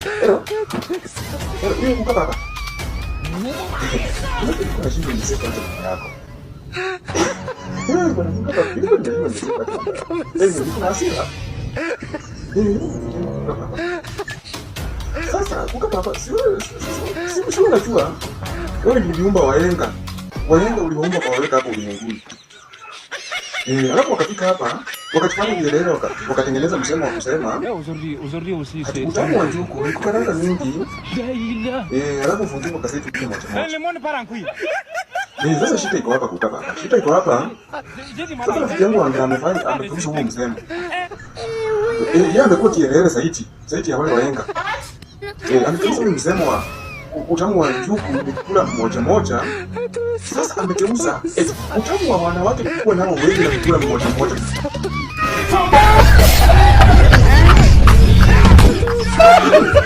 Hello. Hello, hiyo kuka baba. Nilikuwa nashindwa niseme kwanza jina yako. Bwana kuka baba, nilikuwa nimeshindwa niseme kwanza. Nilikuwa na hasira. Kuka baba. Sasa kuka baba, si wewe si unajua wewe ndio uliumba wahenga. Wahenga uliwaumba kwa waweka hapo ulimwenguni. Alafu wakafika hapa wakachukua vielele wakatengeneza msemo wa kusema Aujourd'hui, aujourd'hui aussi, ati c'est. Utamu wa njugu ni kukaranga mingi. Alafu ufungie kwa kaseti kitu moja moja. Le monde part en couille. Sasa shida iko hapa kuka baba. Shida iko hapa. Sasa rafiki yangu amefanya amefundisha huo msemo. Yeye amekuwa kielele zaidi. Zaidi ya wale wahenga. Amefundisha ule msemo wa utamu wa njugu ni kula mmoja moja. Sasa amegeuza eti utamu wa wanawake ni kuwa nao wengi na kukula mmoja mmoja.